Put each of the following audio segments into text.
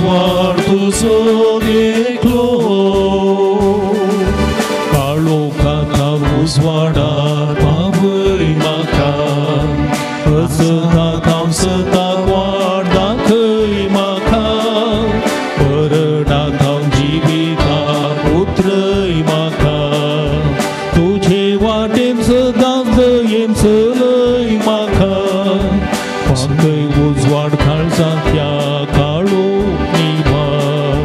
उजवाड तुजो देखलो काळोखांत उजवाडार पावय म्हाका असताक हांव सताक वाट दाखय म्हाका मरणांत हांव जिविताक उतरय म्हाका तुजे वाटेन सदांच दयेन चलय म्हाका पांकय उजवाड काळजांतल्या काळोख निभार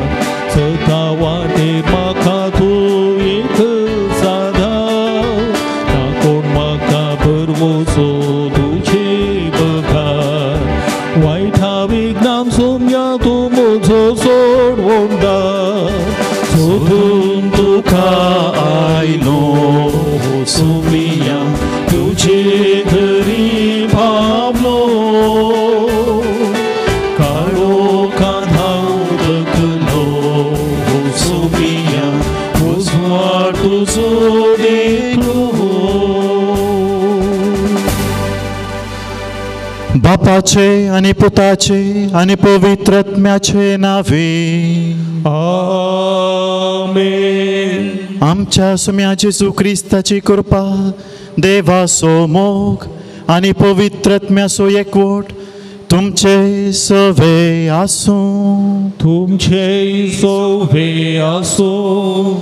सता वाटेर म्हाका तूं एक सादार ना कोण म्हाका भरवसो तुजे बगार वायटा विघ्नां सोम्या तूं म्हजो सोडवणदार सोदून तुका आयलो सोमिया तुजे घरी पावलो काळोखांत हांव थकलो सोमिया उजवाड तुजो देखलो. बापाचे आनी पुताचे आनी पवित्र आत्म्याचे नावे आमेन. आमच्या सुम्या जेजू क्रिस्ताची कृपा, देवाचो मोग आनी पवित्र आत्म्याचो एकवट तुमचे सवे आसूं. तुमचे सवे आसूं.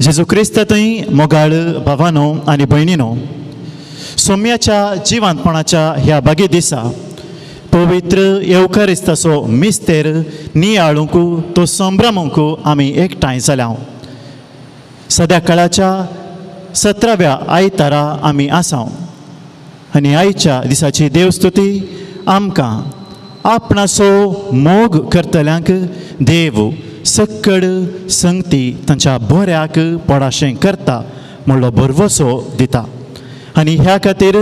जेजू क्रिस्ता थंय मोगाळ भावानो आनी भयणीनो, सोम्याच्या जिवंतपणाच्या ह्या बागे दिसा पवित्र येवकारिस्ताचो मिस्तेर नियाळूंक तो संभ्रमूंक आमी एकठांय जाल्या. सद्या काळाच्या 17व्या आयतारा आमी आसाव आनी आयच्या दिसाची देवस्तुती आमकां आपणाचो मोग करतल्यांक देव सक्कड संगती तांच्या बऱ्याक पडाशें करता म्हणलो भरवसो दिता आनी ह्या खातीर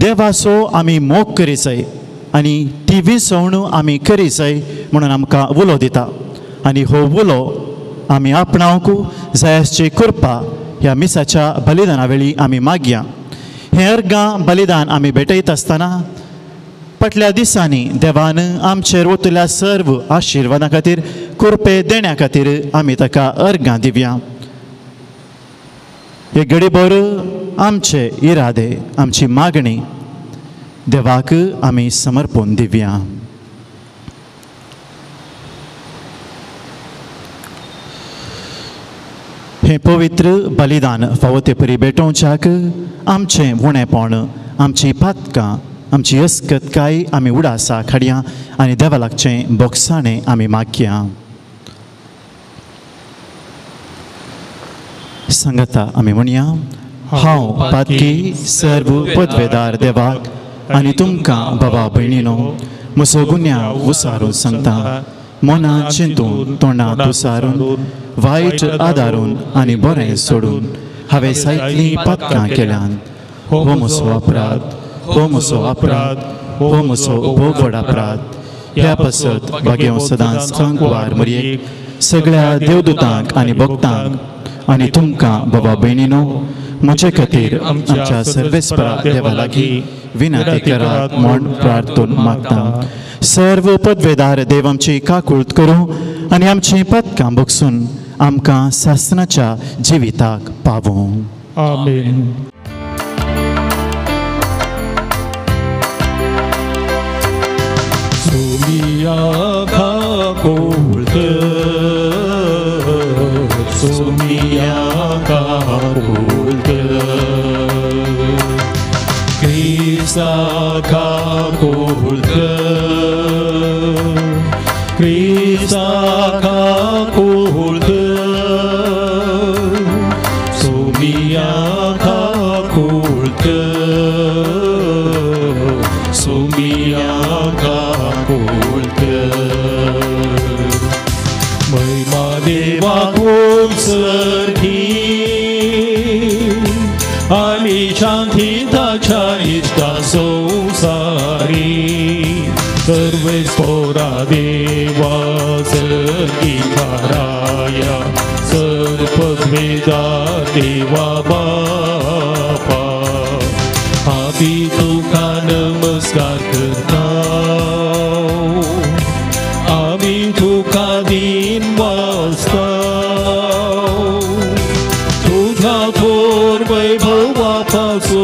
देवाचो आमी मोग करी जाय आनी ती विसवण आमी करी जाय म्हणून आमकां उलो दिता आनी हो उलो आमी आपणावंक जाय आसची कृपा ह्या मिसाच्या बलिदाना वेळी आमी मागया. हें अर्गां बलिदान आमी भेटयत आसतना फाटल्या दिसांनी देवान आमचेर ओतल्या सर्व आशिर्वादा खातीर कृपे देण्या खातीर आमी ताका अर्गां दिवया. हे घडीभर आमचे इरादे आमची मागणी देवाक आमी समर्पण दिवया. हें पवित्र बलिदान फावो ते परी भेटोवच्याक आमचें उणेपण, आमची पातकां, आमची अस्कतकाय आमी उडासा खाडया आनी देवा लागचें बोगसाणें आमी मागया. सांगता आमी म्हणया, हांव पातकी सर्व पदवेदार देवाक आनी तुमकां बाबा भयणीनो म्हजो गुन्यांव उसारून सांगता, मनां चिंतून तोंडांत उसारून वायट आदारून आनी बरें सोडून हांवें सायतलीं पातकां केल्यान. हो म्हजो अपराध, हो म्हजो अपराध, हो म्हजो भोव व्हड अपराध. ह्या पासत भाग्यव सदांच अंकवार मरयेक सगळ्या देवदूतांक आनी भक्तांक आनी तुमकां बाबा भयणीनो म्हजे खातीर आमच्या सर्वेस्परा देवा लागीं विनंती करात म्हूण प्रार्थून मागता. सर्व पदवेदार देव आमची काकूळत करूं आनी आमचीं पदकां बगसून आमकां सासनाच्या जिविताक पावूं. आमेन. सोमिया काकूळत, सोमिया काकूळत, क्रिस्ता काकूळत, क्रिस्ता काकूळत, सोमिया काकूळत, सोमिया काकूळत. महिमा देवा कोण सरकी आनी शांती ताच्या इश्टा संवसारी सर्वेस्पोरा देवा सर्गी थाराया सर्पवेदा देवा बापा आमी तुका नमस्कार करता, आमी तुका दिन वाचता तुझ्या थोर वैभवा पासून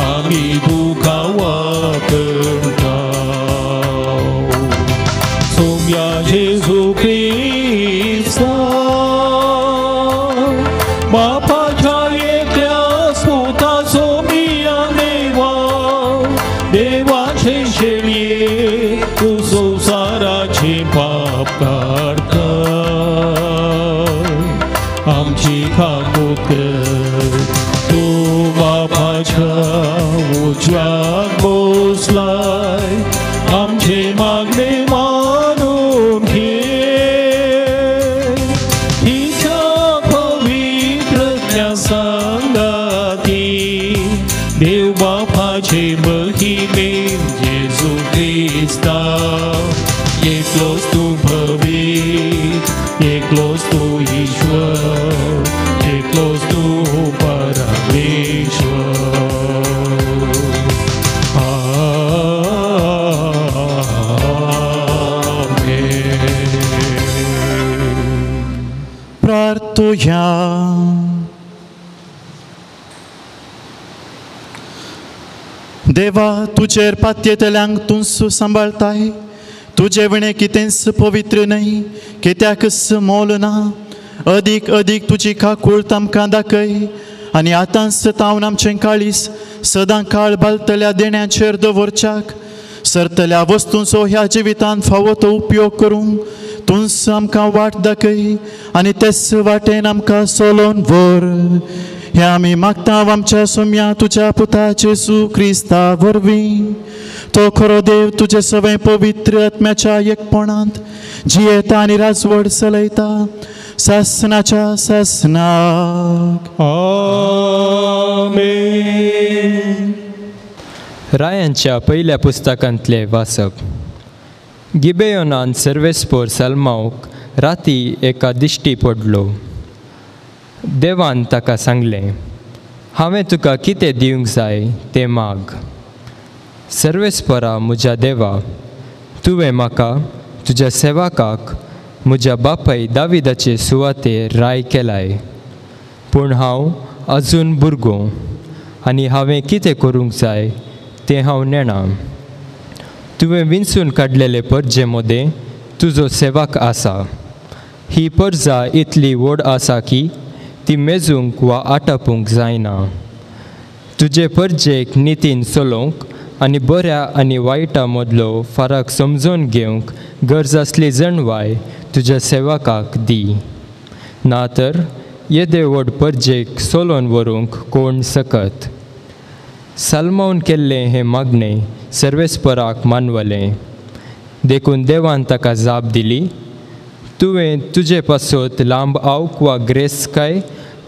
आमी तुका वाकणता सोम्या जेजू क्रिस्ता बापाच्या एकल्या पुता सोमिया देवा देवाचे शेळये तूं संवसाराचे पाप काडटा आमची काकूत कर तूं बापाच्या उजव्याक बसलाय आमचे मागणे मानून घे तिच्या पवित्र सांगाती देव बापाचे महिमेन जेजू क्रिस्ता एकलोच तूं पवित्र एकलोच तूं ईश्वर एकलोच तूं परमेश्वर. आमेन. प्रार्थुया. देवा तुजेर पातयेतल्यांक तूंच सांबाळताय तुजे विणें कितेंच पवित्र न्हय कित्याकच मोल ना अदीक अदीक तुजी काकूळत आमकां दाखय आनी आतांच तावन आमचें काळीस सदां काळ बालतल्या देण्याचेर दवरच्याक सरतल्या वस्तूंचो ह्या जिवितांत फावो तो उपयोग करूंक तूंच आमकां वाट दाखय आनी तेच वाटेन आमकां चलोवन व्हर. हे आमी मागता आमच्या सोम्या तुज्या पुता जेजू क्रिस्ता वरवीं. तो खरो देव तुजे सगळे पवित्र आत्म्याच्या एकपणांत जियेता आनी राजवड चलयता सासनाच्या सासनाक. आमेन. रायांच्या पयल्या पुस्तकांतले वाचप. गिबेयोनान सर्वेस्पोर सलमावक राती एका दिश्टी पडलो. देवान ताका सांगलें, हांवें तुका कितें दिवंक जाय तें माग. सर्वेस्परा म्हज्या देवा, तुवें म्हाका तुज्या सेवकाक म्हज्या बापाय दाविदाचे सुवातेर राय केलाय, पूण हांव अजून भुरगो आनी हांवें कितें करूंक जाय तें हांव नेणा. तुवें विंचून काडलेले परजे मदें तुजो सेवक आसा. ही परजा इतली व्हड आसा की ती मेजूंक वा आटापूंक जायना. तुजे परजेक नितीन चलोवंक आनी बऱ्या आनी वायटा मदलो फरक समजून घेवंक गरज आसली जणवाय तुज्या सेवकाक दी, ना तर येदे व्हड परजेक चलोवन व्हरूंक कोण सकत. सलमावन केल्लें हें मागणें सर्वेस्पराक मानवलें, देखून देवान ताका जाप दिली, तुवें तुजे पासत लांब आवक वा ग्रेसकाय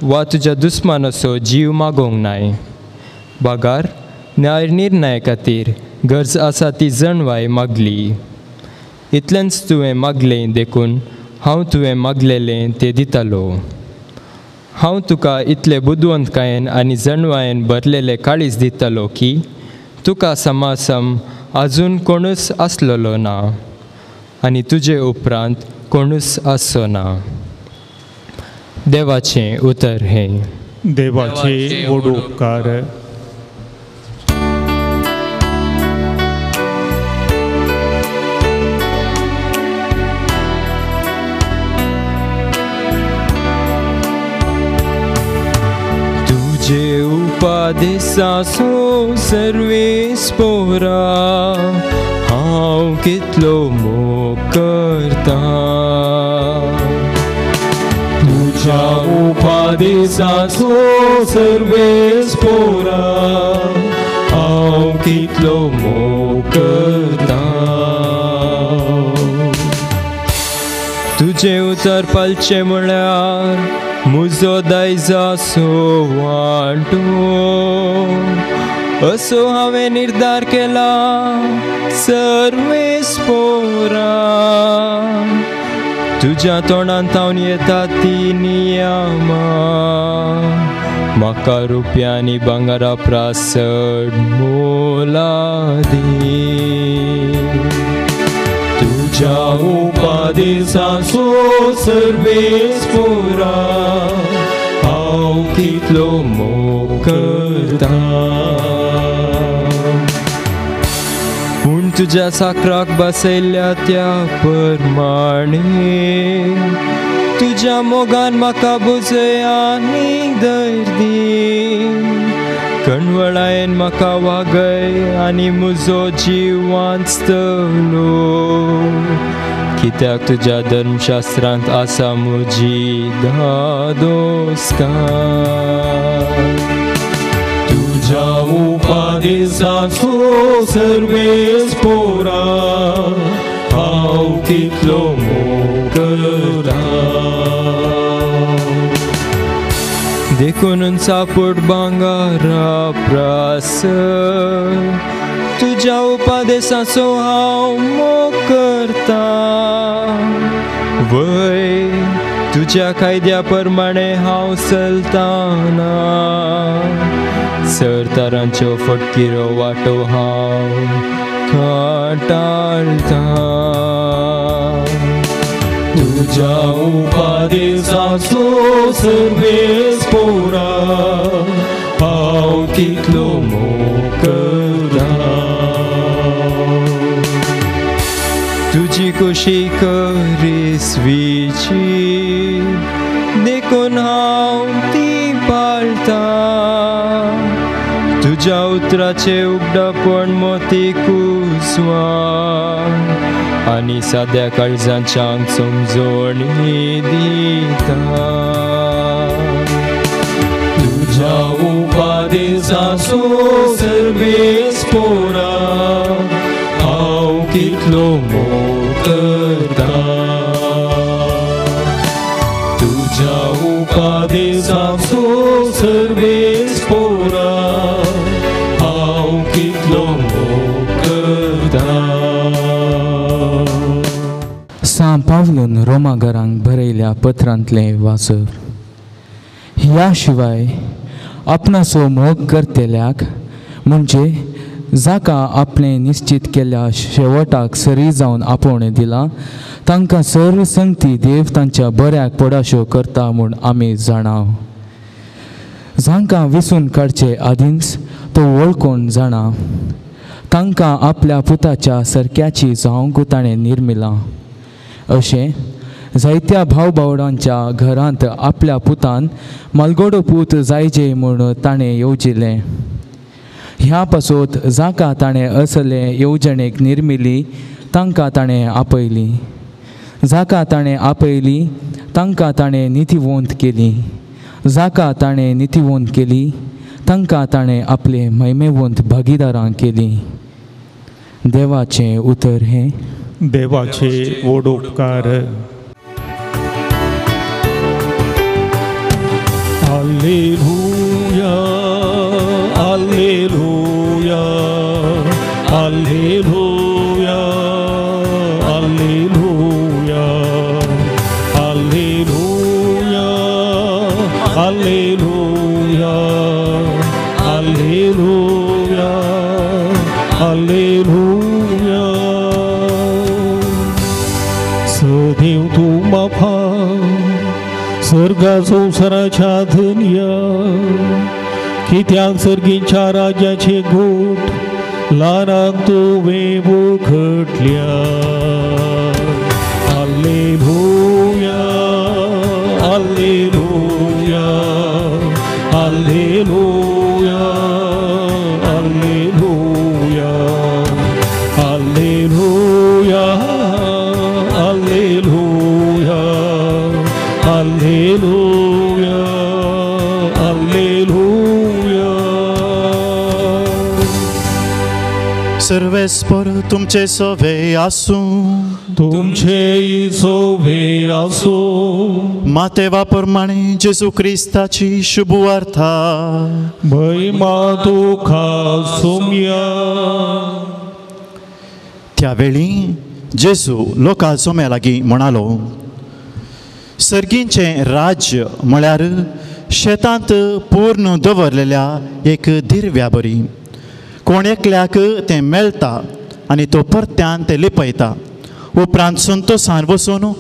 वा तुज्या दुस्मानाचो जीव मागोवंक नाय, बगार न्याय निर्णय खातीर गरज आसा ती जणवाय मागली. इतलेंच तुवें मागलें देखून हांव तुवें मागलेलें तें दितालो. हांव तुका इतले बुदवंतकायेन आनी जणवायेन भरलेले काळीज दितालो की तुका समासम आजून कोणूच आसलेलो ना आनी तुजे उपरांत कोणूच आसचो ना. देवाचें उतर हें. देवाचे व्हड उपकार. तुजे उपादेसाचो सर्वेस्पोरा हांव कितलो मोग करता. तुझ्या उपादेसाचो सर्वेस्पोरा हांव कितलो मोग करता. तुजें उतर पालचें म्हळ्यार म्हजो दायजाचो वांटो असो हांवें निर्धार केला सर्वेस्पोरा. तुज्या तोंडांत तावन येता ती नियमां म्हाका रुपया आनी भांगरा प्रास चड मोलादीक. उपादेसाचो सर्वेस पोरा हांव कितलो मोग करता. पूण तुज्या साकराक बसयल्ल्या त्या परमाणे तुज्या मोगान म्हाका बुजय आनी धैर्य दी. कणवळायेन म्हाका वागय आनी म्हजो जीव वांचतलो. कित्याक तुज्या धर्मशास्त्रांत आसा म्हजी धादोसकाय. तुज्या उपादेसाचो सर्वेस पोरा हांव कितलो मोग करता. देखून सापट भांगरा प्रास तुज्या उपादेसाचो हांव मोग करता. वय तुज्या कायद्या प्रमाणे हांव चलताना सरतारांच्यो फटकिरो वाटो हांव कंटाळटा. तुज्या उपादेसाचो सर्वेस पोरा हांव कितलो मोग करता. तुजी कुशी करिसवीची देखून हांव ती पाळटा. तुज्या उतराचें उगडापण मोती कुसवां आनी साद्या काळजांच्यांक समजोणी दिता. तुज्या उपादेसाचो सर्वेस पोरा हांव कितलो मोग करता. तुज्या उपादेसाचो सर्वेस पोरा हांव कितलो मोग करता. सां पावलून रोमाघरांक बरयल्या पत्रांतलें वाचप. ह्या शिवाय आपणाचो मोग करतल्याक म्हणजे जाका आपणें निश्चित केल्ल्या शेवटाक सरी जावन आपोवणें दिलां तांकां सर्व संगती देव तांच्या बऱ्याक पडाश्यो करता म्हूण आमी जाणा. जांकां विसून काडचे आदींच तो वळखून जाणा तांकां आपल्या पुताच्या सरक्याची जावंक ताणें निर्मिलां. अशें जायत्या भाव भावडांच्या घरांत आपल्या पुतान मालगोडो पूत जायजे म्हूण ताणें येवजिलें. ह्या पासत जाका ताणें असले येवजणेक निर्मिली तांकां ताणें आपयली. जाका ताणें आपयली तांकां ताणें नितीवंत केली. जाका ताणें नितीवंत केली तांकां ताणें आपले महिमेवंत भागीदारां केली. देवाचें उतर हें. देवाचे व्हड उपकार. Alleluia, alleluia, alleluia, alleluia, alleluia, alleluia, alleluia, alleluia. सदैव तूं बापा स्वर्गा संवसाराच्या धनया कित्याक सर्गीच्या राज्याचे गोट ल्हानांक तुवें उखटल्या. Alleluia, alleluia, alleluia, alleluia, alleluia, alleluia, alleluia, alleluia. सर्वेस्पर तुमचे सवे आसूं. तुमचे सवे आसूं. मातेवा प्रमाणे जेजू क्रिस्ताची शुभ वार्ता. महिमा तुका सुमया. त्यावेळी जेजू लोकां जम्या लागीं म्हणालो, सर्गींचें राज्य म्हळ्यार शेतांत पूर्ण दवरलेल्या एक दिरव्या बरी. कोण एकल्याक तें मेळटा आनी तो परत्यान तें लिपयता उपरांत संतोसान वचून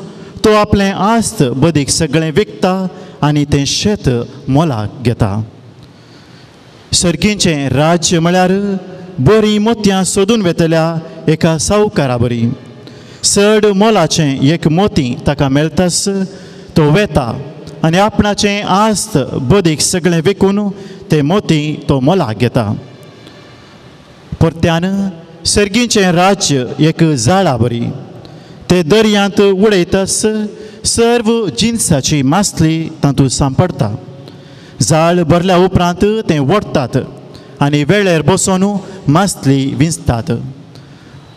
तो आपलें आस्त बदीक सगळें विकता आनी तें शेत मोलाक घेता. सर्गींचें राज्य म्हळ्यार बरीं मोतयां सोदून वेतल्या एका सावकारा बरी. चड मोलाचें एक मोती ताका मेळटास तो वेता आनी आपणाचें आस्त बदीक सगळें विकून तें मोती तो मोलाक घेता. परत्यान सर्गींचें राज्य एक जाळा बरी. ते दर्यांत उडयतास सर्व जिनसाची मासली तातूंत सांपडटा. जाळ भरल्या उपरांत तें ओडटात आनी वेळेर बसून मासली विंचतात.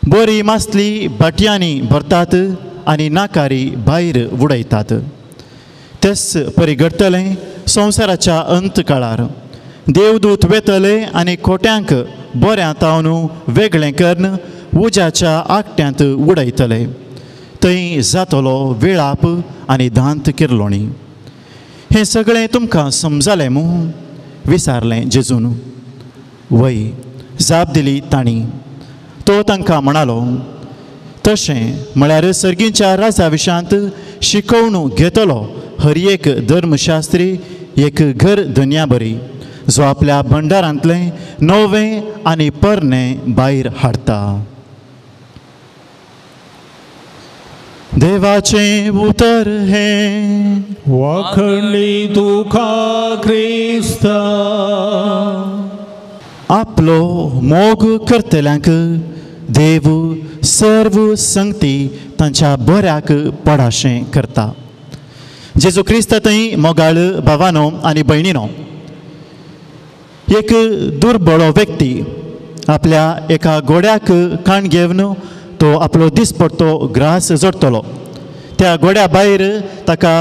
बरी मासली भाटयांनी भरतात आनी नाकारी भायर उडयतात. तेच परी घडटलें संवसाराच्या अंत काळार. देवदूत वेतले आनी खोट्यांक बऱ्या तावन वेगळें करून उज्याच्या आकट्यांत उडयतले. थंय जातलो विळाप आनी दांत किरलोणी. हें सगळें तुमकां समजलें मू? विचारलें जेजून. वय, जाप दिली तांणी. तो तांकां म्हणालो, तशें म्हळ्यार सर्गींच्या राजा विशांत शिकोवणू घेतलो हर एक धर्मशास्त्री एक घर धन्या बरी, जो आपल्या भंडारांतलें नवें आनी पोरणें भायर हाडटा. देवाचें उतर हें. वाखणली तुका क्रिस्ता. आपलो मोग करतल्यांक देव सर्व संगती तांच्या बऱ्याक पडाशें करता. जेजू क्रिस्त थंय मोगाळ भावानो आनी भयणीनो, एक दुर्बळो व्यक्ती आपल्या एका घोड्याक काण घेवन तो आपलो दिसपडतो ग्रास जोडटलो. त्या घोड्या भायर ताका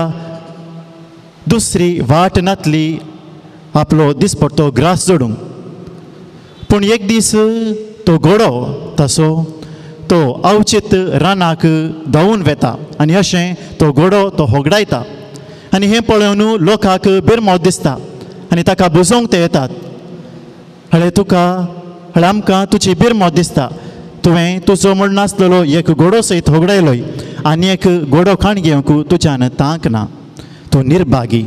दुसरी वाट नातली आपलो दिसपडतो ग्रास जोडूंक. पूण एक दीस तो घोडो तसो तो अवचीत रानाक धांवून वेता आनी अशें तो घोडो तो होगडायता आनी हें पळोवन लोकांक बिरमोत दिसता आनी ताका बुजोवंक ते येतात. हळे तुका, हळे आमकां तुजी बिरमोत दिसता, तुवें तुजो म्हण नासलेलो एक घोडो सयत होगडायलोय आनी एक घोडो खाण घेवंक तुज्यान तांक ना, तूं निर्भागी.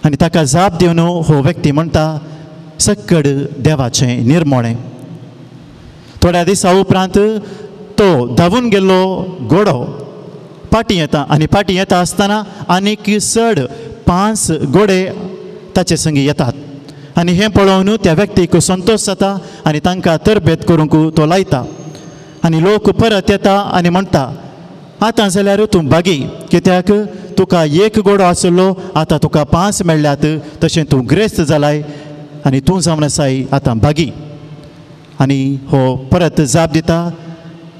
आनी ताका जाप दिवन हो व्यक्ती म्हणटा, सक्कड देवाचें निर्मोणें. थोड्या दिसा उपरांत तो धांवून गेल्लो घोडो फाटीं येता आनी फाटीं येता आसतना आनीक चड 5 घोडे ताचे संगी येतात आनी हें पळोवन त्या व्यक्तीक संतोश जाता आनी तांकां तरबेत करूंक तो लायता. आनी लोक परत येता आनी म्हणटा, आतां जाल्यार तूं भागी, कित्याक तुका एक घोडो आसलो आतां तुका 5 मेळ्ळ्यात, तशें तूं ग्रेस्त जालाय आनी तूं जावन आसाय आतां भागी. आनी हो परत जाप दिता,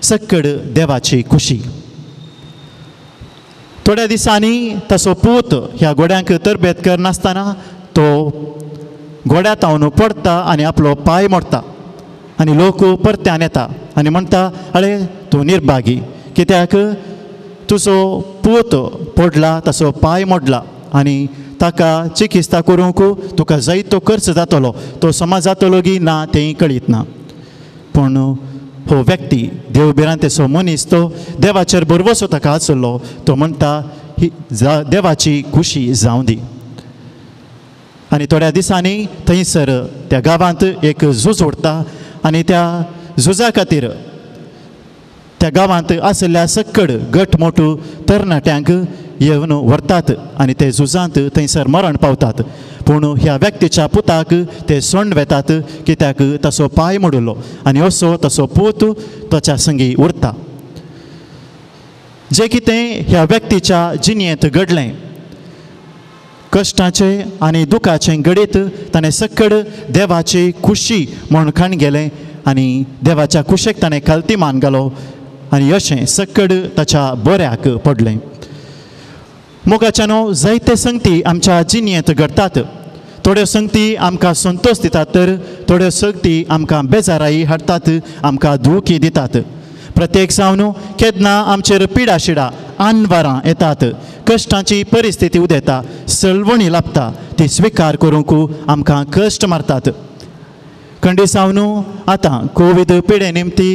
सक्कड देवाची खुशी. थोड्या दिसांनी ताचो पूत ह्या घोड्यांक तरबेत करनासतना तो घोड्या तावन पडटा आनी आपलो पांय मोडटा आनी लोक परत्यान येता आनी म्हणटा, अरे तूं निर्भागी, कित्याक तुजो पूत पडला, ताचो पांय मोडला आनी ताका चिकित्सा करूंक तुका जायतो खर्च जातलो, तो समाज जातलो की ना तेंय कळीत ना. पूण हो व्यक्ती देव भिरांतेचो मनीस, तो देवाचेर भरवसो ताका आसलो, तो म्हणटा ही देवाची खुशी जावं दी. आनी थोड्या दिसांनी थंयसर त्या गांवांत एक झूज उरता आनी त्या झुजा खातीर त्या गांवांत आशिल्ल्या सक्कड गट मोटू तरणाट्यांक येवन व्हरतात आनी ते झुजांत थंयसर मरण पावतात. पूण ह्या व्यक्तीच्या पुताक ते सोंड वेतात, कित्याक ताचो पांय मोडिल्लो आनी असो ताचो पूत ताच्या संगी उरता. जें कितें ह्या व्यक्तीच्या जिणेंत घडलें, कश्टाचें आनी दुखाचें घडीत ताणें सक्कड देवाची खुशी म्हूण खाण गेलें आनी देवाच्या खुशेक ताणें खालती मान घालो आनी अशें सक्कड ताच्या बऱ्याक पडलें. मोगाच्यानो, जायते संगती आमच्या जिणेंत घडटात. थोड्यो संगती आमकां संतोश दितात तर थोड्यो संगती आमकां बेजाराय हाडटात, आमकां दुखी दितात. प्रत्येक जावन केन्ना आमचेर पिडा शिडा आनवारां येतात, कश्टांची परिस्थिती उदेता, सळवणी लाभता, ती स्विकार करूंक आमकां कश्ट मारतात. खंडी सावन आतां कोवीड पिडे निमती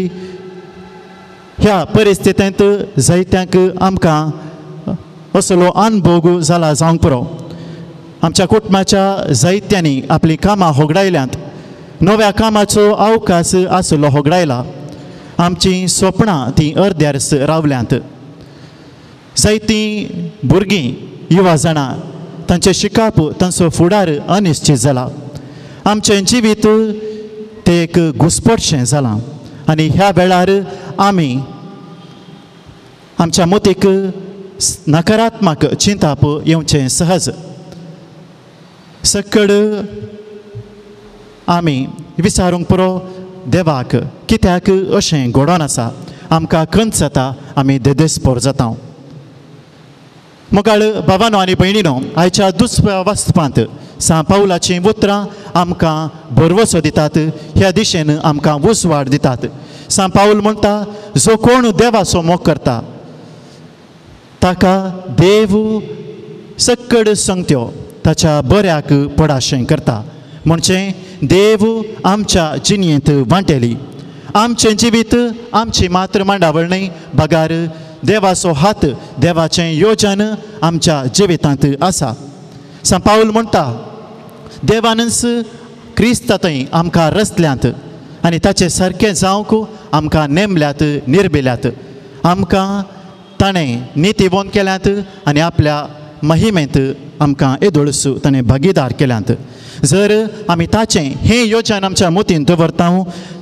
ह्या परिस्थितींत जायत्यांक आमकां असलो अनभोग जाला जावंक पुरो. आमच्या कुटुंबाच्या जायत्यांनी आपलीं कामां होगडायल्यांत, नव्या कामाचो अवकाश आसलो होगडायला, आमचीं सपनां तीं अर्द्यार रावल्यांत. जायतीं भुरगीं युवा जाणां तांचें शिकप तांचो फुडार अनिश्चीत जाला. आमचें जिवीत तें एक घुस्पटशें जालां आनी ह्या वेळार आमी आमच्या मतीक नकारात्मक चिंताप येवचें सहज. सकड आमी विचारूंक पुरो देवाक कित्याक अशें घडोवन आसा, आमकां खंत जाता, आमी देदेस्पोर जाता. मोगाळ भावानो आनी भयणीनो, आयच्या दुसऱ्या वास्तवांत सांत पावलाचीं उतरां आमकां भरवसो दितात, ह्या दिशेन आमकां उजवाड दितात. सांत पावल म्हणटा, जो कोण देवाचो मोग करता ताका देव सक्कड संगत्यो ताच्या बऱ्याक पडाशें करता. म्हणजे देव आमच्या जिणेंत वांटेली, आमचें जिवीत आमची मात्र मांडावळ न्हय, बगार देवाचो हात देवाचें योजन आमच्या जिवितांत आसा. सांत पावल म्हणटा, देवानच क्रिस्ता थंय आमकां रचल्यांत आनी ताचे सारकें जावंक आमकां नेमल्यात, निर्बिल्यात. आमकां ताणें नितीवंत केल्यात आनी आपल्या महिमेंत आमकां येदोळस ताणें भागीदार केल्यात. जर आमी ताचें हें योजन आमच्या मतीन दवरता,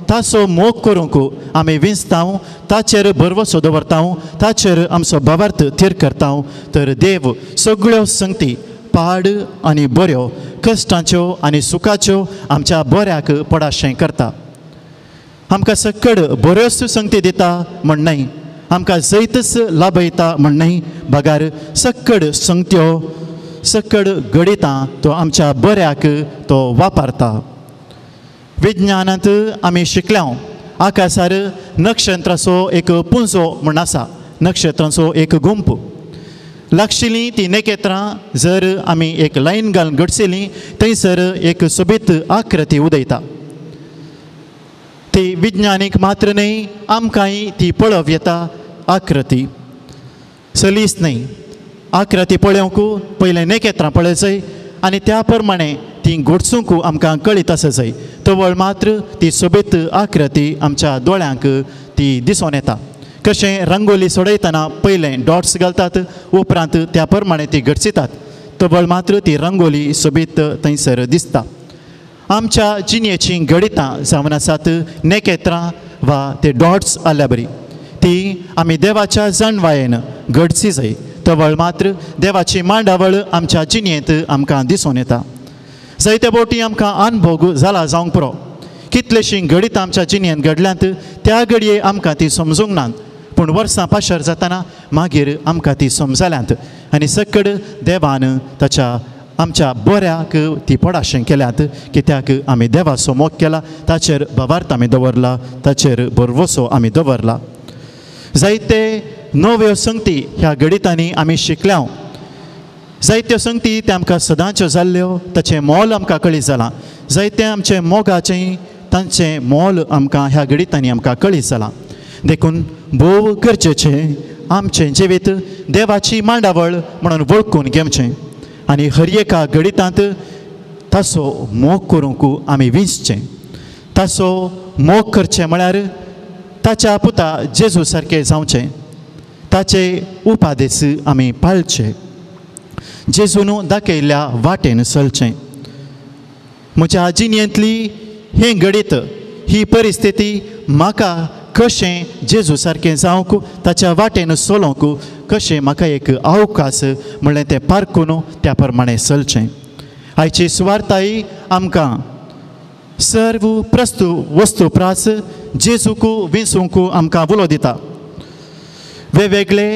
ताचो मोग करूंक आमी विंचता, ताचेर भरवसो दवरता, ताचेर आमचो भावार्थ थीर करता, तर देव सगळ्यो संगती पाड आनी बऱ्यो, कश्टांच्यो आनी सुखाच्यो आमच्या बऱ्याक पडाशें करता. आमकां सकड बऱ्योच संगती दिता म्हण न्हय, आमकां जैतच लाभयता म्हण न्हय, बगार सकड संगत्यो सकड घडयता तो आमच्या बऱ्याक तो वापरता. विज्ञानांत आमी शिकल्या आकाशार नक्षत्राचो एक पुंजो म्हण आसा, नक्षत्रांचो एक गुंप. लागशिल्लीं ती नखेत्रां जर आमी एक लायन घालून घडशिल्लीं थंयसर एक सोबीत आकृती उदयता. ती विज्ञानीक मात्र न्हय, आमकांय ती पळोवं येता आकृती. सलीस न्हय, आकृती पळोवंक पयलें नखेत्रां पळय आनी त्या प्रमाणे ती घडसूंक आमकां कळीत आसा जाय, तवळ मात्र ती सोबीत आकृती आमच्या दोळ्यांक ती दिसून येता. कशें रंगोली सोडयतना पयलें डॉट्स घालतात, उपरांत त्या प्रमाणे ती घडसितात, तवळ मात्र ती रंगोली सोबीत थंयसर दिसता. आमच्या जिणेचीं घडितां जावन आसात नखेत्रां वा ते डॉट्स आल्या बरी, ती आमी देवाच्या जाणवायेन घडची जाय, तवळ मात्र देवाची मांडावळ आमच्या जिणेंत आमकां दिसून येता. जायते बोटी आमकां अनभोग जाला जावंक पुरो. कितलेशीं घडितां आमच्या जिणेंत घडल्यांत त्या घडये आमकां ती समजूंक नात, पूण वर्सां पाशार जातना मागीर आमकां ती समजल्यांत आनी सकड देवान ताच्या आमच्या बऱ्याक ती पडाशें केल्यात. कित्याक आमी देवाचो मोग केला, ताचेर भावार्थ आमी दवरला, ताचेर भरवसो आमी दवरला. जायते नव्यो संगती ह्या घडितांनी आमी शिकल्या, जायत्यो संगती ते आमकां सदांच्यो जाल्ल्यो ताचें मोल आमकां कळीत जालां, जायते आमचें मोगाचें तांचें मोल आमकां ह्या घडितांनी आमकां कळीत जालां. देखून भोव गरजेचें आमचें जिवीत देवाची मांडावळ म्हणून वळखून घेवचें आनी हर एका घडितांत ताचो मोग करूंक आमी विंचचें. ताचो मोग करचें म्हळ्यार ताच्या पुता जेजू सारकें जावचें, ताचे उपादेश आमी पाळचे, जेजून दाखयल्ल्या वाटेन चलचें. म्हज्या जिणेंतली हें घडीत ही परिस्थिती म्हाका कशें जेजू सारकें जावंक, ताच्या वाटेन चलोवंक कशें म्हाका एक अवकाश म्हणलें तें पारकून त्या प्रमाणें चलचें. आयची सुवार्थाय आमकां सर्व प्रस्तु वस्तू प्रास जेजूक विंचूंक आमकां उलो दिता. वेगवेगळे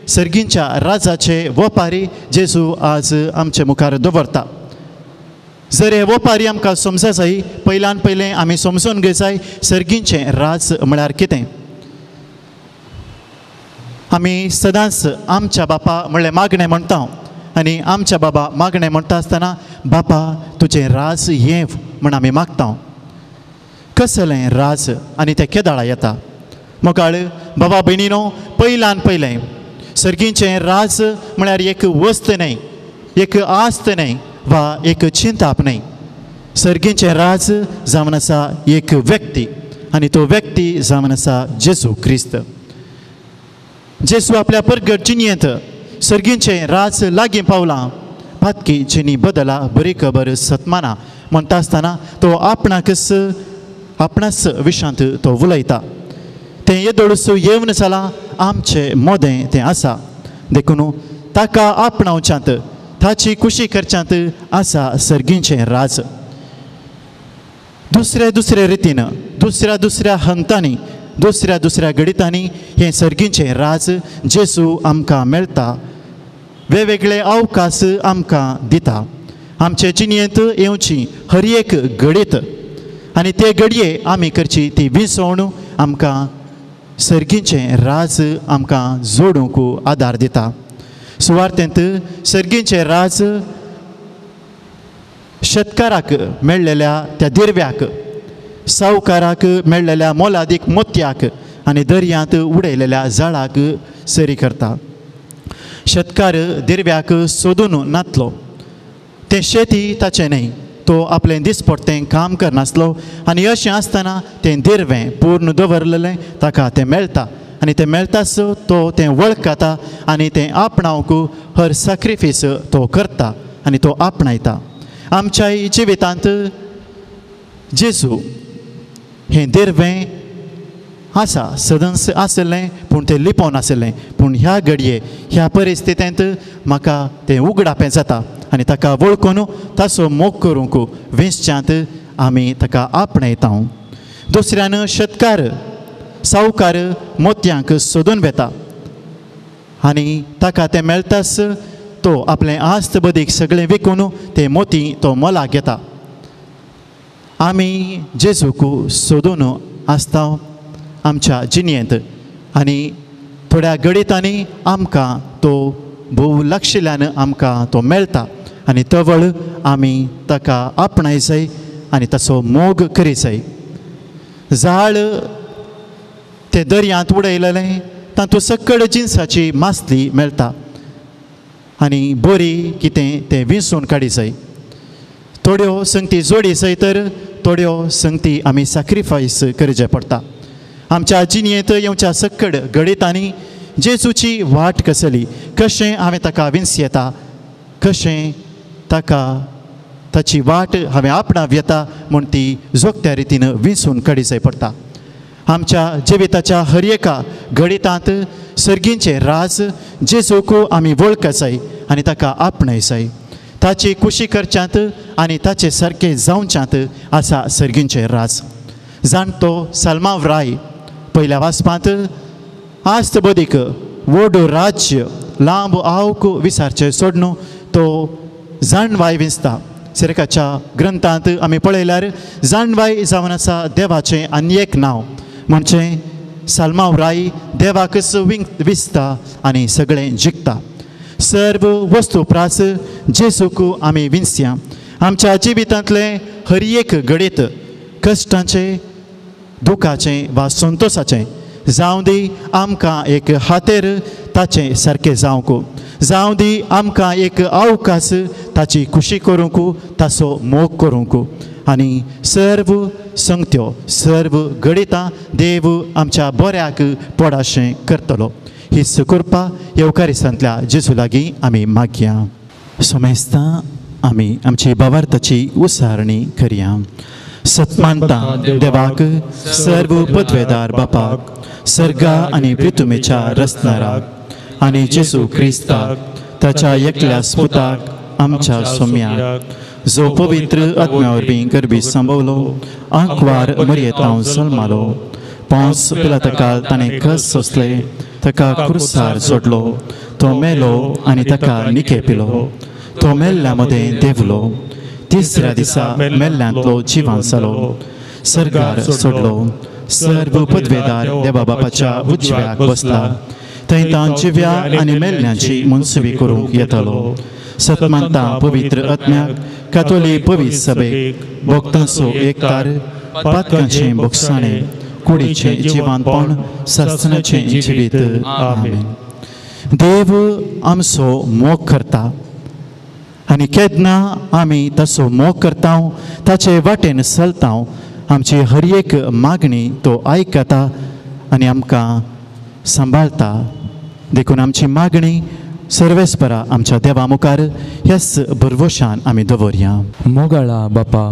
सर्गींच्या राजाचे वपारी जेजू आज आमचे मुखार दवरता. जर हे वपारी आमकां समजा जाय, पयल्यान पयलें आमी समजून घेवंक जाय सर्गींचें राज म्हळ्यार कितें. आमी सदांच आमच्या बापा म्हणलें मागणें म्हणटा आनी आमच्या बाबा मागणें म्हणटा आसतना बापा तुजें राज येव म्हण आमी मागता. कसलें राज आनी तें केदाळा येता? मोगाळ बाबा भयणीनो, पयल्यान पयलें सर्गीचें राज म्हळ्यार एक वस्त न्हय, एक आस्त न्हय वा एक चिंताप न्हय. सर्गीचें राज जावन आसा एक व्यक्ती आनी तो व्यक्ती जावन आसा जेजू क्रिस्त. जेजू आपल्या परगट जिणेंत सर्गीचें राज लागीं पावलां, पातकी जिणी बदला बरी खबर सतमाना म्हणटा आसतना तो आपणाकच आपणाच विशांत तो उलयता. तें येदोळसो येवन जालां आमचे मोदें तें आसा, देखून ताका आपणावच्यांत ताची खुशी करच्यांत आसा सर्गीचें राज. दुसऱ्या दुसऱ्या रितीन, दुसऱ्या दुसऱ्या हंतांनी, दुसऱ्या दुसऱ्या घडितांनी हें सर्गीचें राज जेजू आमकां मेळटा, वेगवेगळे अवकाश आमकां दिता. आमचे जिणेंत येवची हर एक घडीत आनी ते घडये आमी करची ती विसवण आमकां सर्गीचें राज आमकां जोडूंक आदार दिता. सुवार्थेंत सर्गीचें राज शेतकाराक मेळ्ळेल्या त्या दिरव्याक, सावकाराक मेळ्ळेल्या मोलादीक मोतयाक आनी दर्यांत उडयलेल्या जाळाक सरी करता. शेतकार दिरव्याक सोदून नातलो, तें शेती ताचें न्हय, तो आपलें दिसपट्टें काम करनासलो आनी अशें आसतना तें दिरवें पूर्ण दवरलेलें ताका तें मेळटा आनी तें मेळटाच तो तें वळखता आनी तें आपणावंक हर सॅक्रिफीस तो करता आनी तो आपणायता. आमच्याय जिवितांत जेजू हें दिरवें आसा, सदंस आशिल्लें पूण तें लिपोवन आशिल्लें, पूण ह्या घडये ह्या परिस्थितींत म्हाका तें उगडापें जाता आनी ताका वळखून ताचो मोग करूंक वेंचच्यांत आमी ताका आपणायता. दुसऱ्यान शेतकार सावकार मोतयांक सोदून वेता आनी ताका तें मेळटाच तो आपलें आस्त बदीक सगळें विकून तें मोती तो मोलाक घेता. आमी जेजूक सोदून आसता आमच्या जिणेंत आनी थोड्या घडितांनी आमकां तो भोव लक्षिल्ल्यान आमकां तो मेळटा आनी तवळ आमी ताका आपणाय जाय आनी ताचो मोग करी जाय. जाळ ते दर्यांत उडयलेलें तातूंत सकळ जिनसाची मासली मेळटा आनी बरी कितें तें विंचून काडी जाय. थोड्यो संगती जोडी जाय तर थोड्यो संगती आमी सॅक्रिफायस करचें पडटा. आमच्या जिणेंत येवच्या सकळ घडितांनी जेजूची वाट कसली, कशें हांवें ताका विंस येता, कशें ताका ताची वाट हांवें आपणाव येता म्हूण ती जोगत्या रितीन विंचून काडी जाय पडटा. आमच्या जिविताच्या हर एका घडितांत सर्गींचें राज जेजूक आमी वळख जाय आनी ताका आपणाय जाय. ताची खुशी करच्यांत आनी ताचे सारकें जावच्यांत आसा सर्गींचें राज. जाणटो सलमाव राय पयल्या वाचपांत आस्त बदीक व्हड राज्य लांब आवक विसारचें सोडून तो जाणवाय विंचता. सिरकाच्या ग्रंथांत आमी पळयल्यार जाणवाय जावन आसा देवाचें आनी एक नांव, म्हणजे सलमाव राय देवाकच विसता आनी सगळें जिखता. सर्व वस्तू प्रास जेजूक आमी विंचया. आमच्या जिवितांतलें हर एक घडीत कश्टांचें, दुखाचें वा संतोशाचें जावं दी आमकां एक हातेर ताचें सारकें जावंक, जावं दी आमकां एक अवकाश ताची खुशी करूंक, ताचो मोग करूंक आनी सर्व संगत्यो सर्व घडितां देव आमच्या बऱ्याक पडाशें करतलो. ही सुकृपा येवकारिसांतल्या जेजू लागीं आमी मागया. सोमेस्तां आमी आमची भावार्थाची उसारणी करया. सत्मानता देवाक, सर्व पदवेदार बापाक, सर्गा आनी पृथ्वीच्या रचणाराक आनी जेजू क्रिस्ताक ताच्या एकल्या स्पुताक आमच्या सोम्याक, जो पवित्र आत्म्या वरवीं गर्भी सांबवलो, आंकवार मरयेतांव जल्मालो, पोंस पिलातकाल ताणें कस सोंसले, ताका क्रुसार सोडलो, तो मेलो आनी ताका निके पिलो, तो मेल्ल्या मदें देवलो, तिसऱ्या दिसा मेल्ल्यांतलो जिवान जालो, सर्गार सोडलो, सर्व पदवेदार देवा बापाच्या उजव्याक बसला, थंय तांची आनी मेल्ल्यांची मनसुबी करूंक येतलो. सतमानता पवित्र आत्म्याक, कातोली पवित्र सभेक, भक्तांचो एकतार, पातकांचें बोगसाणें, कुडीचें जिवनपण सासणाचें जिवीत. आमेन. देव आमचो मोग करता आनी केन्ना आमी ताचो मोग करता, ताचे वाटेन चलता, आमची हर एक मागणी तो आयकता आनी आमकां सांबाळता. देखून आमची मागणी सर्वेस्परा आमच्या देवा मुखार ह्याच भरवशान आमी दवरया. मोगाळा बापा,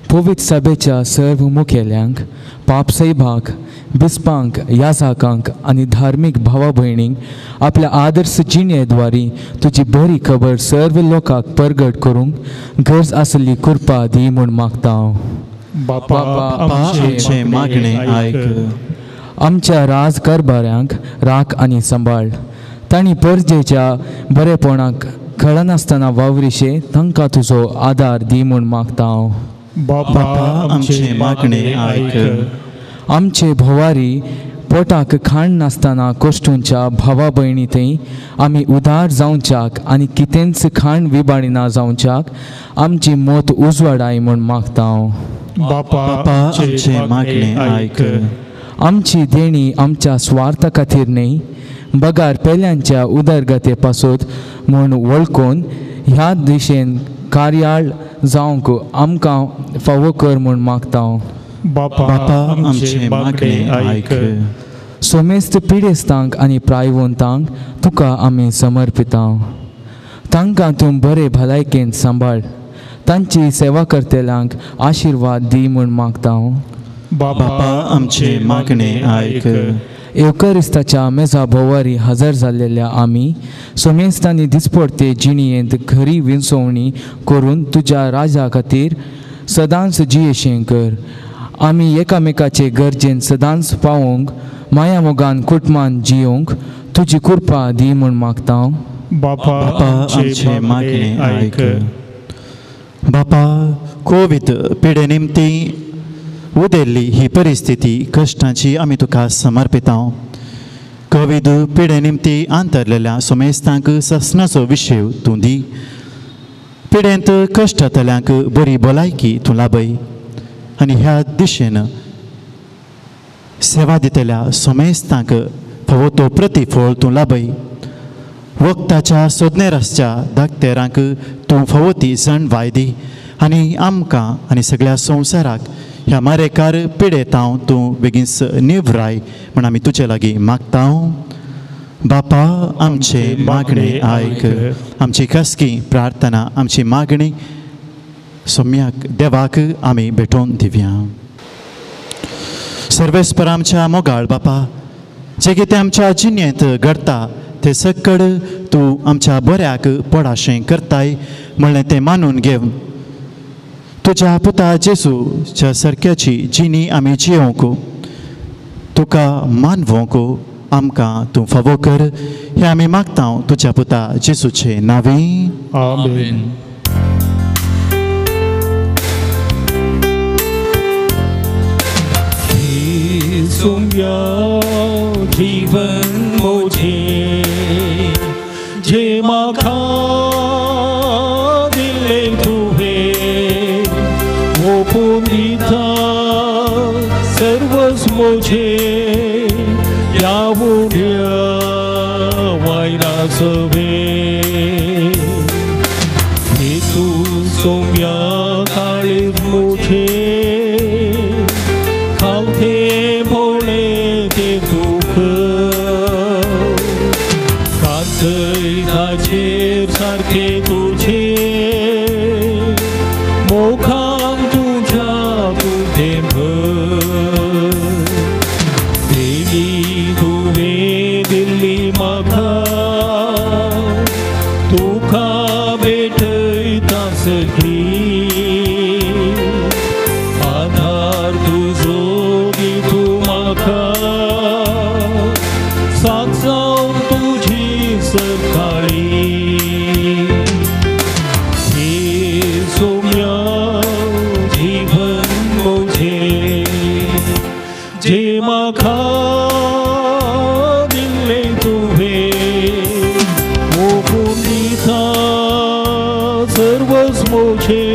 पवित्र सभेच्या सर्व मुखेल्यांक, पापसैभाक, बिस्पांक, याजाकांक आनी धार्मीक भावा भयणींक आपल्या आदर्श जिणेद्वारी तुजी बरी खबर सर्व लोकांक परगट करूंक गरज आसली कृपा दी म्हूण मागता हांव. बापा आमचें मागणें आयक. आमच्या राज कारभाऱ्यांक राख आनी सांबाळ. तांणी परजेच्या बरेपणाक कळनासतना वावरिशे तांकां तुजो आदार दी म्हूण मागता हांव. बापा आमचें मागणें आयक. आमचे भोवारी पोटाक खाण नासतना कश्टूंच्या भावा भयणी थंय आमी उदार जावच्याक आनी कितेंच खाण विबाडिना जावच्याक आमची मत उजवाडाय म्हूण मागता हांव. बापा आमचें मागणें आयक. आमची देणी आमच्या स्वार्था खातीर न्हय बगार पेल्यांच्या उदरगते पासत म्हूण वळखून ह्या दिशेन कार्याळ जावंक आमकां फावो कर म्हूण मागता हांव. बापा आमचें मागणें आयक. सोमेस्त पिडेस्तांक आनी प्रायवंतांक तुका आमी समर्पिता. तांकां तूं बरे भलायकेन सांबाळ. तांची सेवा करतल्यांक आशिर्वाद दी म्हूण मागता हांव. बापा आमचें मागणें आयक. येवकरिस्ताच्या मेजा भोवारी हजर जाल्लेल्या आमी सोमेस्तांनी दिसपडते जिणयेंत खरी विंचवणी करून तुज्या राजा खातीर सदांच जियेशें कर. आमी एकामेकाचे गरजेन सदांच पावोवंक माया मोगान कुटमान जियोवंक तुजी कृपा दी म्हूण मागता हांव. बापा आमचें मागणें आयक. बापा, कोवीड पिडे निमती उदेल्ली ही परिस्थिती कश्टांची आमी तुका समर्पिता. कोवीड पिडे निमती अंतरलेल्या सोमेस्तांक ससनाचो विशय तूं दी. पिडेंत कश्टांतल्यांक बरी भलायकी तूं लाभय आनी ह्या दिशेन सेवा दितल्या सोमेस्तांक फावो तो प्रतिफळ तूं लाभय. वखदाच्या सोदनेर आसच्या दाक्तेरांक तूं फावो ती जाणवाय दी आनी आमकां आनी सगळ्या संवसाराक ह्या मारेकार पिडेतांव तूं बेगीन निवराय म्हण आमी तुजे लागीं मागता. बापा आमचें मागणें आयक. आमची खासगी प्रार्थना, आमची मागणी सोम्याक देवाक आमी भेटोवन दिवया. सर्वेस्पर आमच्या मोगाळ बापा, जें कितें आमच्या जिणेंत घडटा तें सकड तूं आमच्या बऱ्याक पडाशें करताय म्हणलें तें मानून घेवन तुज्या पुता जेजूच्या सारक्याची जिणी आमी जियोवंक, तुका मानवोंक आमकां तूं फावो कर हें आमी मागता तुज्या पुता जेजूचे नांवी. आमेन. जीवन मुझे जे म्हाका दिलें तुवें ओपून दिता सर्वस मुझे ह्या उड्या वयला सवे हेतू सोम्या काळीज मुझे खावते भोळे ते दुख कातय ताचेर सारखे तुझे मोखान तुझ्या तुझे भर देवी तुवें दिल्ली म्हाका तुका भेटयता सगळी आधार तुजो दी तूं म्हाका साथ जावन तुजी सकाळी हे सोम्या जीवन मुझे जे म्हाका दिल्लें तुवें ओपून दिता सर्वस मुझे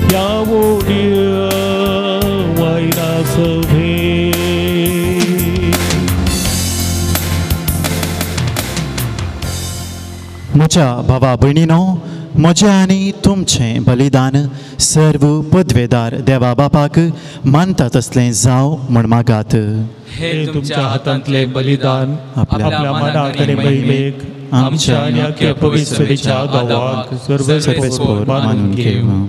ह्या उड्या वयला सवे. म्हज्या भावा भयणीनो, म्हजें आनी तुमचें बलिदान सर्व पदवेदार देवा बापाक मानता तसलें जावं म्हण मागात. हे तुमच्या हातांतले बलिदान आपल्या मनाक आनी महिमेक आमच्या आनी अख्ख्या पवित्र सभेच्या गांवाक सर्वेस्पोर मानून घेवं.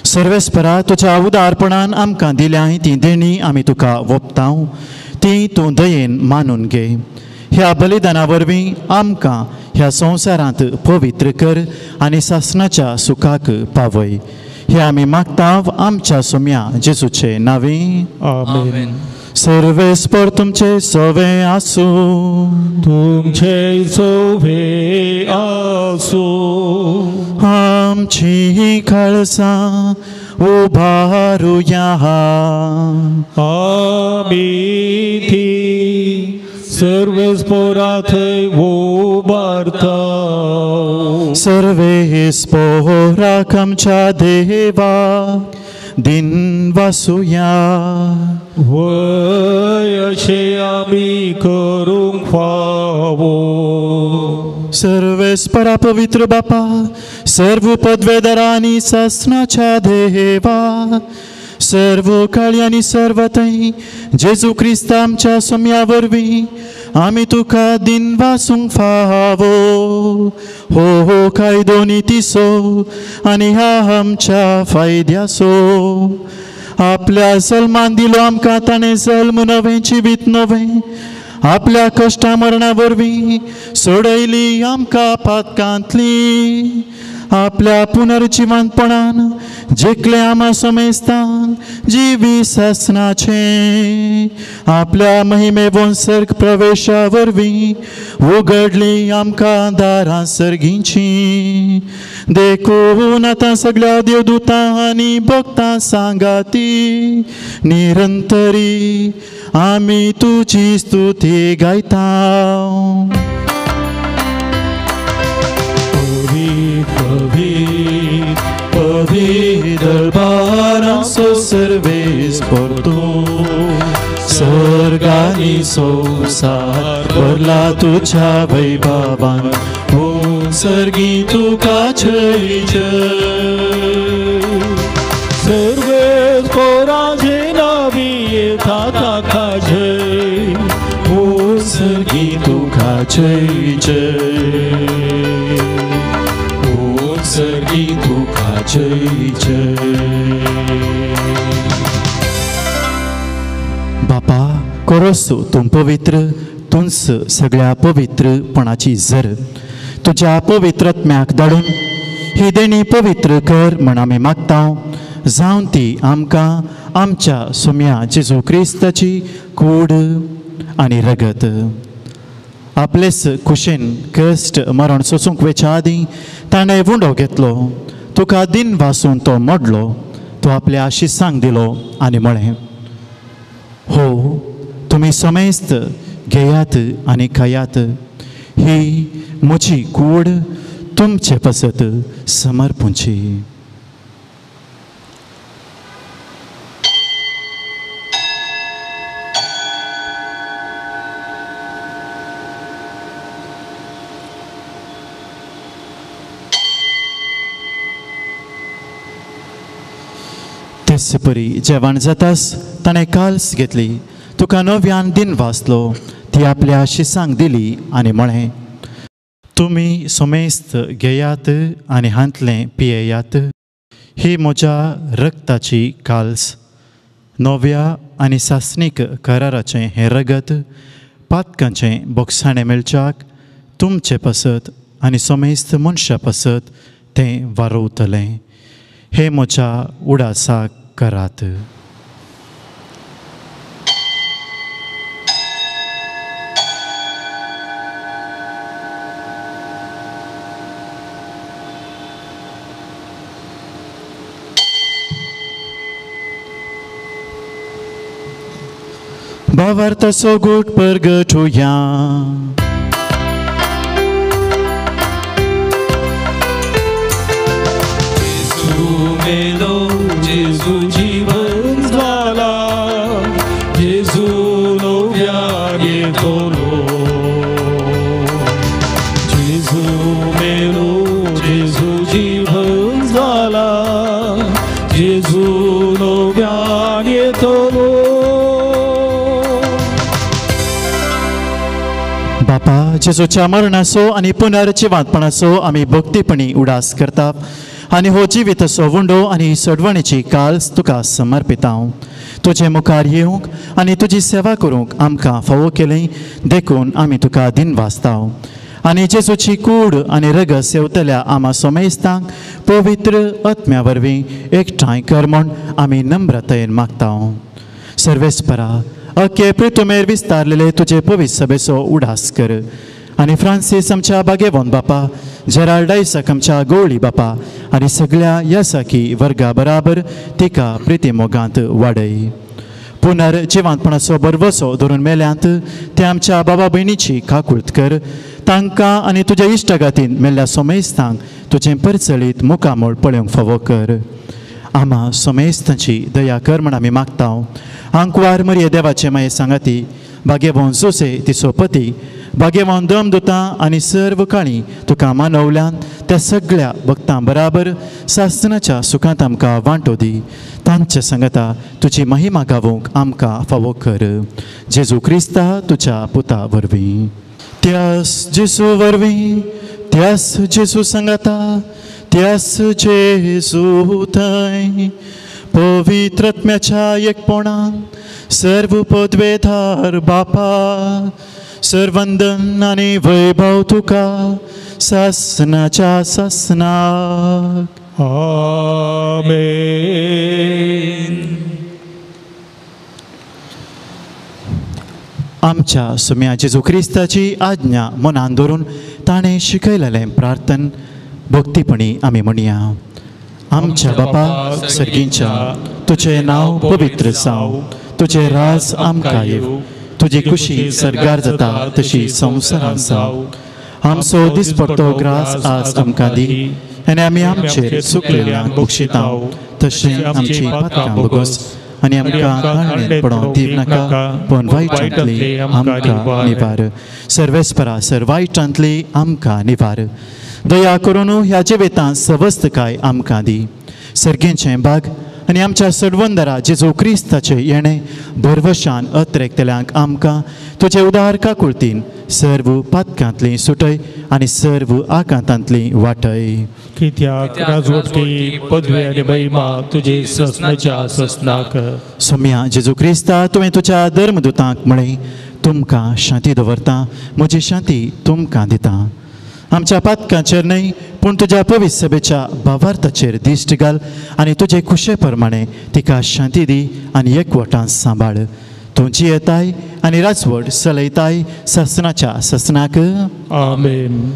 सर्वेस्परा, तुज्या उदारपणान आमकां दिल्याय ती देणी आमी तुका वोपतांव, ती तूं दयेन मानून घे. ह्या बलिदाना वरवीं आमकां ह्या संवसारांत पवित्र कर आनी सासणाच्या सुखाक पावय. हे आमी मागता आमच्या सोम्या जेजूचे नांवे. आमेन. सर्वेस्पर तुमचे सवे आसूं. तुमचे सवे आसूं. आमची काळसां उबारुया. आमी ती सर्वेस्पोरा थंय उबारता. सर्वेस्पोराक आमच्या देवाक दिन वासुया. वय अशें आमी करूंक फावो. सर्वेस्परा पवित्र बापा, सर्व पदवेदारांनी सासणाच्या देवा, सर्व काळी आनी सर्व थंय जेजू क्रिस्त आमच्या सोम्या वरवीं आमी तुका दिन वासूंक फावो. हो हो कायदो नितीचो आनी ह्या आमच्या फायद्याचो आपल्या जल्मान दिलो आमकां ताणें जल्म नवें जिवीत नवें आपल्या कश्टा मरणा वरवीं सोडयली आमकां पातकांतली. आपल्या पुनर्जिवंतपणान जिखले आमा समेस्तान जिवी सासणाचें आपल्या महिमेवन सर्ग प्रवेशा वरवीं उगडली आमकां दारां सर्गींची. देखून आतां सगळ्या देवदूतां आनी भक्तां सांगाती निरंतरी आमी तुजी स्तुती गायता. पवित्र दरबाराचो सर्वेस्पर तूं, सर्गानी संवसार भरला तुज्या वैभवान, सर्गी तुका जय जय. सर्वेस्पोराचे नावी येता ताका जय, सर्गी तुका जय जय, सर्गी तुका जय जय. बापा कोरोसो तूं पवित्र, तूंच सगळ्या पवित्रपणाची जर तुज्या पवित्रत्म्याक धाडून ही देणी पवित्र कर म्हण आमी मागता. जावन ती आमकां आमच्या सोम्या जेजू क्रिस्ताची कूड आनी रगत आपलेच कुशीन कश्ट मरण सोसूंक वेच्या आदीं ताणें उंडो घेतलो, तुका दिन वासून तो मोडलो, तो आपल्या आशिसांक दिलो आनी म्हळें, हो तुमी समेस्त घेयात आनी खायात, ही म्हजी कूड तुमचे पासत समर्पूंची. तेच परी जेवण जातास ताणें काल्स घेतली, तुका नव्यान दिन वाचलो, ती आपल्या शिसांक दिली आनी म्हळें, तुमी समेस्त घेयात आनी हांतलें पियेयात, ही म्हज्या रक्ताची काल्स, नव्या आनी सासणीक कराराचें हें रगत पातकांचें बोगसाणें मेळच्याक तुमचे पासत आनी समेस्त मनशां पासत तें वारोवतलें. हे म्हज्या उडासाक करात. भावार्थाचो गोट परगटुया. मेलो जेजू जीवन झाला, जेजू नव्यान येतलो, जेजू बापा, जेजूच्या मरणाचो आनी पुनर्जिवांतपणाचो आमी भक्तीपणी उडास करता आनी हो जिविताचो वुंडो आनी सोडवणेची काल्स तुका समर्पिता. तुजे मुखार येवंक आनी तुजी सेवा करूंक आमकां फावो केली देखून आमी तुका दिनवासता. आनी जेजूची कूड आनी रगत सेवतल्या आमा सोमेस्तांक पवित्र आत्म्या वरवीं एकठांय कर म्हूण आमी नम्रतायेन मागता. सर्वेस्परा, अख्खे प्रितुमेर विस्तारलेले तुजे पवित्र सभेचो उडास कर आनी फ्रांसीस आमच्या बागेवन बापा, जेराल्ड आयसक आमच्या गोवळी बापा आनी सगळ्या यासाकी वर्गा बराबर तिका प्रिती मोगांत वाडय. पुनर्जिवांतपणाचो बरवसो धरून मेल्यांत ते आमच्या बाबा भयणीची काकूळत कर. तांकां आनी तुज्या इश्टागातीन मेल्ल्या सोमेस्तांक तुजें परचळीत मुखामोळ पळोवंक फावो कर. आमा सोमेस्तांची दया कर म्हण आमी मागता. आंकवार मरिये देवाचे माये सांगाती, भाग्यवान जोसे तिचो पती, भाग्यवान दमदुतां आनी सर्व काणी तुका मानवल्यान त्या सगळ्या भक्तां बराबर सासनाच्या सुखांत आमकां वांटो दी. तांच्या सांगाता तुजी महिमा गावोवंक आमकां फावो कर. जेजू क्रिस्ता तुज्या पुता वरवीं. त्यास जेजू वरवीं, त्यास जेजू सांगाता, त्यास जेजू थंय पवित्र आत्म्याच्या एकपणान सर्व पदवेधार बापा, सर्वंदन आनी वैभव तुका सासनाच्या सासनाक. आमेन. आमच्या सुम्या जेजू क्रिस्ताची आज्ञा मनान धरून ताणें शिकयलेलें प्रार्थन भक्तीपणी आमी म्हणया. आमच्या बापा सर्गींच्या, तुजें नांव पवित्र जावं, तुजें राज आमकां येवं, तुजी खुशी सर्गार जाता तशी संवसारांत जावं. आमचो दिसपडतो ग्रास आज आमकां दी आनी आमी आमचेर चुकलेल्यांक बक्षिता तशें आमची पातकां भोगोस आनी आमकां ताळणेंत पडोवंक दिवं नाका, पूण वायटांतली आमकां निवार. सर्वेस्परा, सर वायटांतली आमकां निवार. दया करून ह्या जिवितांत सवस्तकाय आमकां दी. सर्गेचें भाग आनी आमच्या सडवंदरा जेजू क्रिस्ताचें येणें भरवशान अत्रेकतल्यांक आमकां तुजे उदार काकुळतीन सर्व पातकांतली सुटय आनी सर्व आकांतांतली वाटय. कित्याक राजवटकी पदवी आनी महिमा तुजी ससनाच्या ससनाक. सोम्या जेजू क्रिस्ता, तुवें तुज्या धर्मदुतांक म्हळें, तुमकां शांती दवरता, म्हजी शांती तुमकां दिता. आमच्या पातकांचेर न्हय पूण तुज्या पवित्र सभेच्या भावार्थाचेर दिश्ट घाल आनी तुजे खुशे प्रमाणे तिका शांती दी आनी एकवटान सांबाळ. तूं जियेताय आनी राजवट चलयताय ससनाच्या ससनाक. आमेन.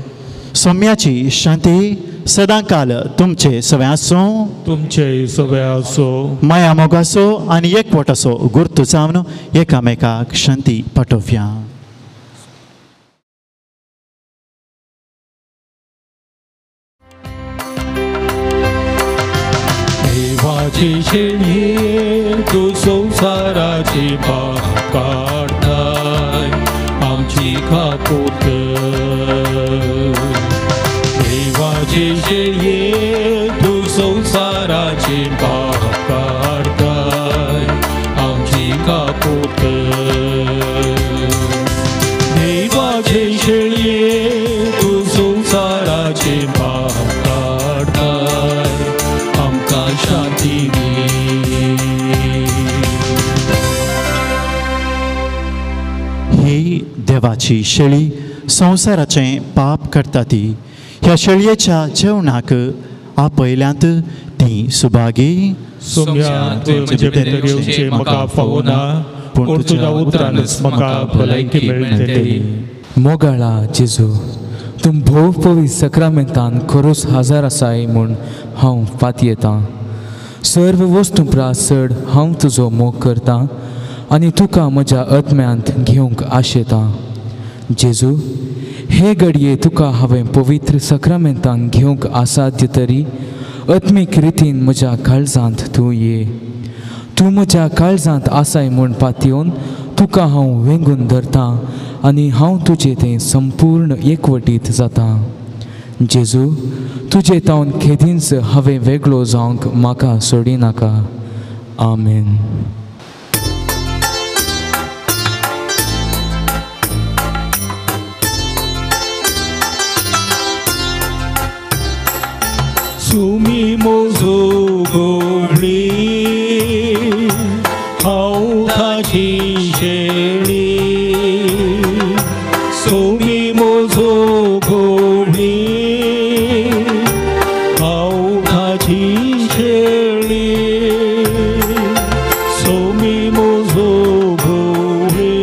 सौम्याची शांती सदांकाल तुमचे सगळे आसूं, तुमचे सगळे आसूं. माया मोगाचो आनी एकवटाचो गुर्तू जावन एकामेकाक शांती पाठोवया. देवाची शेळये तूं संवसाराची पाप काडटाय, आमची काकूत. देवाची शेळये तूं संवसाराची पाप काडटाय, आमची काकूत. देवाची शेळये तूं संवसाराची पाप काडटाय, आमकां शांती दी. ही देवाची शेळी संवसाराचें पाप करता ती ह्या शेळयेच्या जेवणाक आपयल्यांत ती सुभागी. सोम्या, तुवें म्हजे भितर येवचें म्हाका फावना, पूण तुज्या उतरानच म्हाका भलायकी मेळटली. मोगाळा जेजू, तूं भोव पवित्र सक्रामेंतान खरोच हाजर आसाय म्हूण हांव पातयेतां. सर्व वस्तू प्रास चड हांव तुजो मोग करतां आनी तुका म्हज्या आत्म्यांत घेवंक आशेतां. जेजू, हे घडये तुका हांवें पवित्र सक्रामेंतान घेवंक आसाध्य तरी आत्मीक रितीन म्हज्या काळजांत तूं ये. तूं म्हज्या काळजांत आसाय म्हूण पातयेवन तुका हांव वेंगून धरतां आनी हांव तुजे तें संपूर्ण एकवटीत जातां. जेजू, तुजे तावन खेदींच हांवें वेगळो जावंक म्हाका सोडिनाका. आमेन. सुमी मोजो गोवळी हांव ताची शेळी सुमी मोजो गोवळी हांव ताची शेळी सुमी मोजो गोवळी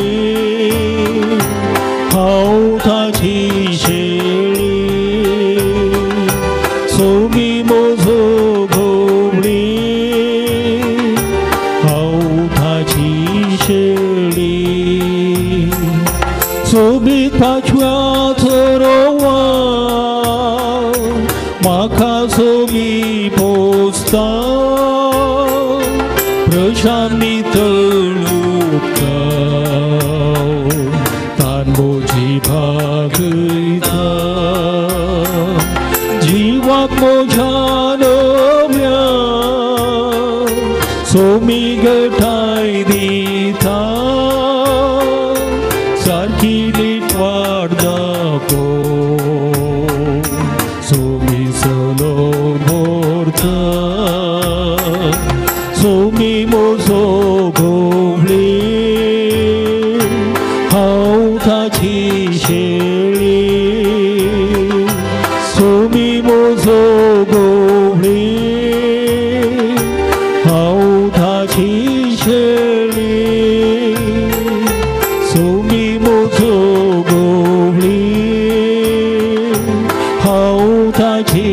हांव ताची शेळी सुमी मोजो गोवळी हांव ताची शेळी सोबीत पाचव्या चरोवा म्हाका सोबी पोसता प्रशांती तळुता तान म्हजी भागयता जिवाक म्हज्या नव्या सोमी गठाय दिता सारकी नीट दाखो सोमी सलो भरता सोमी मोजो गोवळी हांव ताची शेळी सोमी मोजो गोवळी हांव ताची शेळी सोमी मोजो गोवळी हांव ताची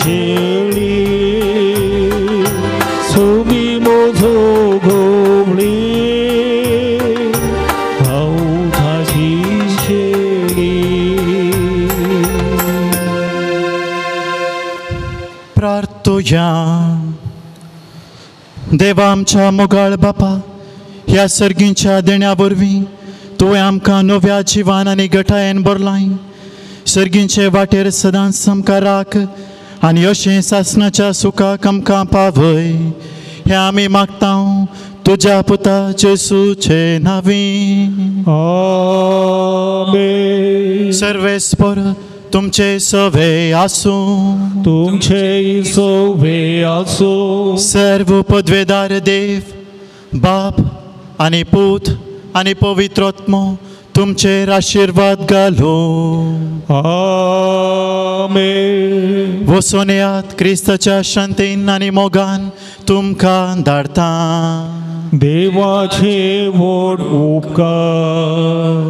शेळी सोमी मोजो गोवळी हांव ताची शेळी. प्रार्थुया. देवा आमच्या मोगाळ बापा, ह्या सर्गींच्या देण्या वरवीं तुवें आमकां नव्या जिवान आनी गटायेन भरलाय. सर्गींचे वाटेर सदांच आमकां राख आनी अशें सासणाच्या सुखाक आमकां पावय, हें आमी मागता तुज्या पुता जेसूचे नांवी. आमेन. सर्वेस्पर तुमचे सवे आसूं. तुमचे सवे आसूं. सर्व पदवेदार देव बाप आनी पूत आनी पवित्र आत्मो तुमचेर आशिर्वाद घालूं. आमेन. वचून येयात क्रिस्ताच्या शांतीन आनी मोगान तुमकां धाडटा. देवाचे व्हड उपकार.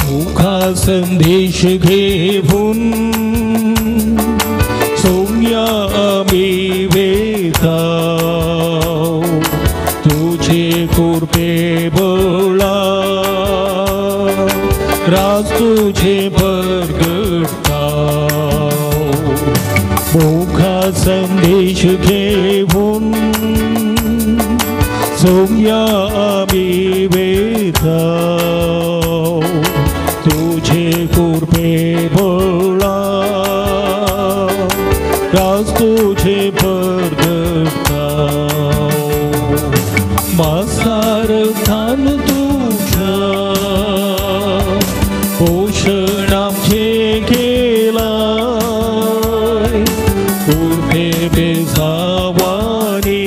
मुखा संदेश घेऊन सौम्या आमी वेता तुझे कृपे बळा राज तुझे परगटता. मुखा संदेश घेऊन सौम्या आमी वेता तुझे कृपे बळा राज तुझे परगटता. मासारथान तुझ्या पोषण आमचे केलाय कृपे बेजावानी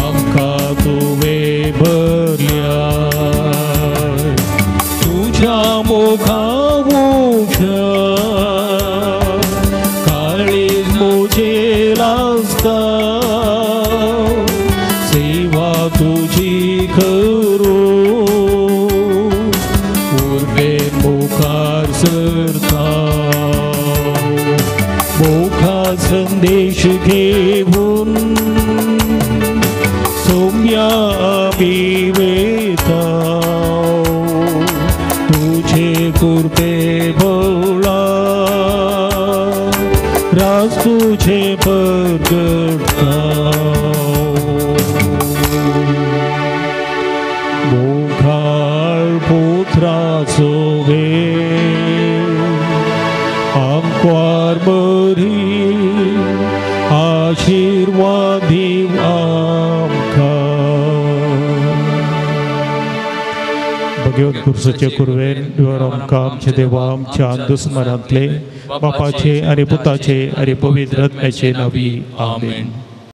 आमकां तुवें भरल्याय. तुझ्या मोगामुख्या काळीज म्हजें लासता सेवा तुजी करूं उर्बेन मुखार सरता. मोखा संदेश घेऊन सौम्या आमी वेता तुझे कृपे बळा राज तुझे परगटता. मोगाळ पुत्राचो वेळ आमकां बरी आशिर्वाद दीव आमकां. घेवन कुर्सचे कुरवेन देवर आमकां आमच्या देवा आमच्या दुस्मनांतले बापाचे आनी पुताचे आनी पवित्र आत्म्याचे नावी. आमेन.